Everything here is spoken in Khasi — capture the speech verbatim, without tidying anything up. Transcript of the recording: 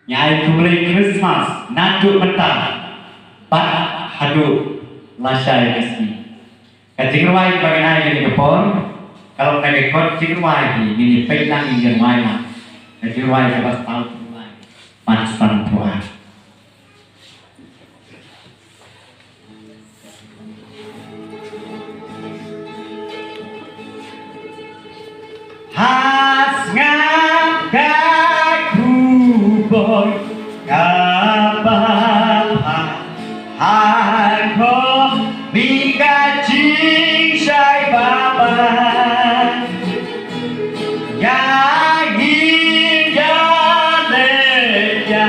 Ngi ai khublei Christmas naduh mynta bad haduh lashai ka sngi. Ka jingrwai ba ngi ai kane ka por, ka long na ka kot jingrwai hi, ngin ïa peit lang, ngin ïa rwai lang. Ka jingrwai kaba sdang jingrwai. Ban san pua. Ha sngap ka khubor kaba bha, ha khmih ka jingshai ba bha. Nga ngin ïaleit ïa